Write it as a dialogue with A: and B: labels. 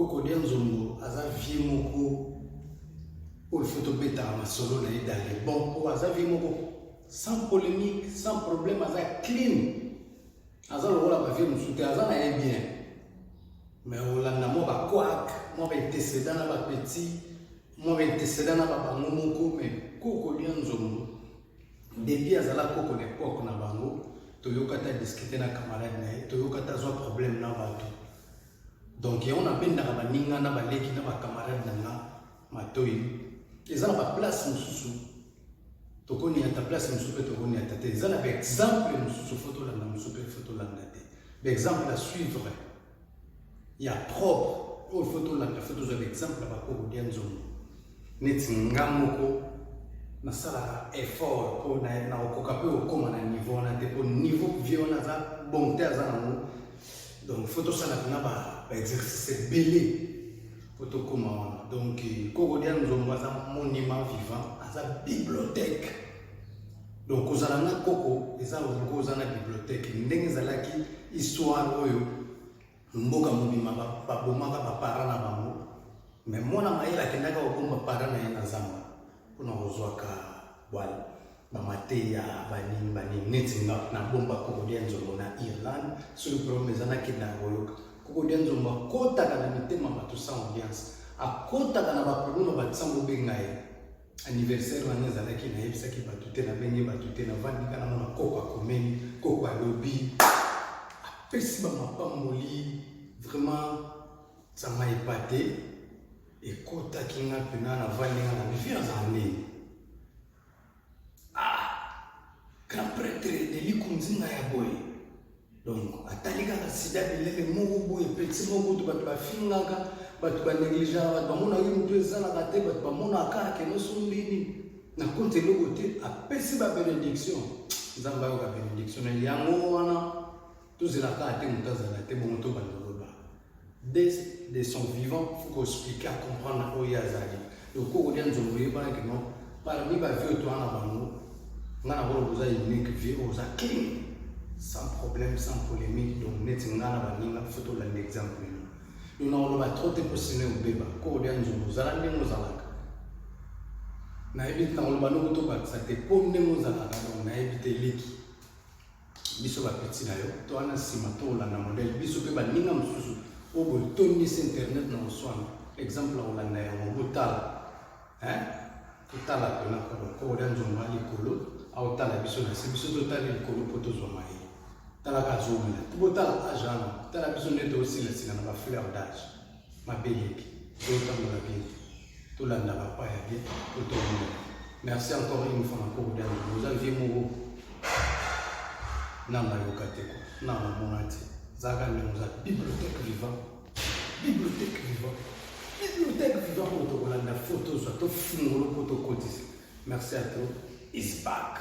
A: Koko Dia Nzombo aza vieux moko oyo faut tobetaka masolo na ye dans le bon po aza vieux moko sans polémique, sans problème, aza clean, aza lokola ba vieux mosusu te, aza na ye bien, mais olanda mwa ba couac, mwa ba antécédent na ba petit, mwa ba antécédent na ba bango moko. Mais Koko Dia Nzombo, depuis azala koko na époque na bango, toyoka ta discute na camarade na ye, toyoka ta azwa problème na bato. Donc yango nabendaka baninga na baleki na bacamarade na nga matoi. Eza na baplace mosusu tokoniata, place mosusu mpe tokoniata te. Eza na baexemple mosusu faut tolanda, mosusu mpe faut tolanda te. Baexemple à suivre ya propre oyo faut tolanda, faut tozwa baexemple ya bakoko Dia Nzombo. Neti nga moko nasalaka effort mpo na kokoka mpe kokóma na niveau wana te, mpo niveau vieux wana aza bon te, aza nango. Donc faut tosala mpena baexercice ebele mpo tokóma wana. Donc Koko Dia Nzombo aza monument vivant, aza bibliothèque. Donc kozala na koko eza lokola oza na bibliothèque. Ndenge ezalaki histoire oyo, mboka mobima babomaka baparent na bango, mais mwana mayele akendaka kobomba parent na ye na zamba mpona kozwaka bwale, bamateya, banini banini. Neti nga nabomba Koko Dia Nzombo na Irlande, soki problème eza, nakendaka koyoka Koko Dia Nzombo. Akotaka na mitema bato sans audience, akotaka na baproblème ya bato sans bobenga ye. Anniversaire wana ezalaki, nayebisaki bato te, nabenge bato te, navandika, namona koko akomeli, koko alobi, apesi bamapamboli. Vraiment, ça m'a épaté, ekotaki nga mpena. Navandi nga na bifi, azala ndeni, ah, grand prêtre de likunzinga ya boye. Donc atali kaka sida bilele moko boye, petit moko to bato bafingaka, bato banégligeaka, bato bamonaki motu ezalaka te, bato bamonaka akende osombini na konte eloko te, apesi babénédiction. Nzambe ayoka bénédiction na yango wana. Tozelaka te moto azala te bongo tobanda koloba. Dès de son vivant, faut koexpliquer, à comprendre oyo azali. Donc Koko Dia Nzombo, oyebanaki no parmi bavieux to wana bango, nga na koloba oza unique vieux oyo oza clean, sans problème, sans polémique. Donc neti nga na baninga, faut tolanda exemple no. Donc na koloba trop te mpo sino obeba. Koko Dia Nzombo, ozala ndenge ozalaka, nayebi te na koloba noko tobakisa te mpo ndenge ozalaka. Donc nayebi te, eleki biso bapetits na yo to wana nsima tolanda modèle. Biso mpe baninga mosusu oyo boye tondisi internet na koswana, exemple ya kolanda yango, botala, totala mpena Koko Dia Nzombo ya likolo aotala biso na se, biso totali likolo mpo tozwa mayele. Talaka azomela, botala age wana, tala biso nde tosilasila na bafleur d'âge mabeleki, totambola bien te. Tolanda bapa ya bien po tomona. Merci encore une fois na Koko Dia Nzombo, oza vieux moko na nayoka te kwa na namona te. Ezalaka ndenge oza bibliothèque vivant, bibliothèque vivant, bibliothèque vivant oyo tokolanda, faut tozwa, tofungolo mpo tokotisa. Merci à toi, is back.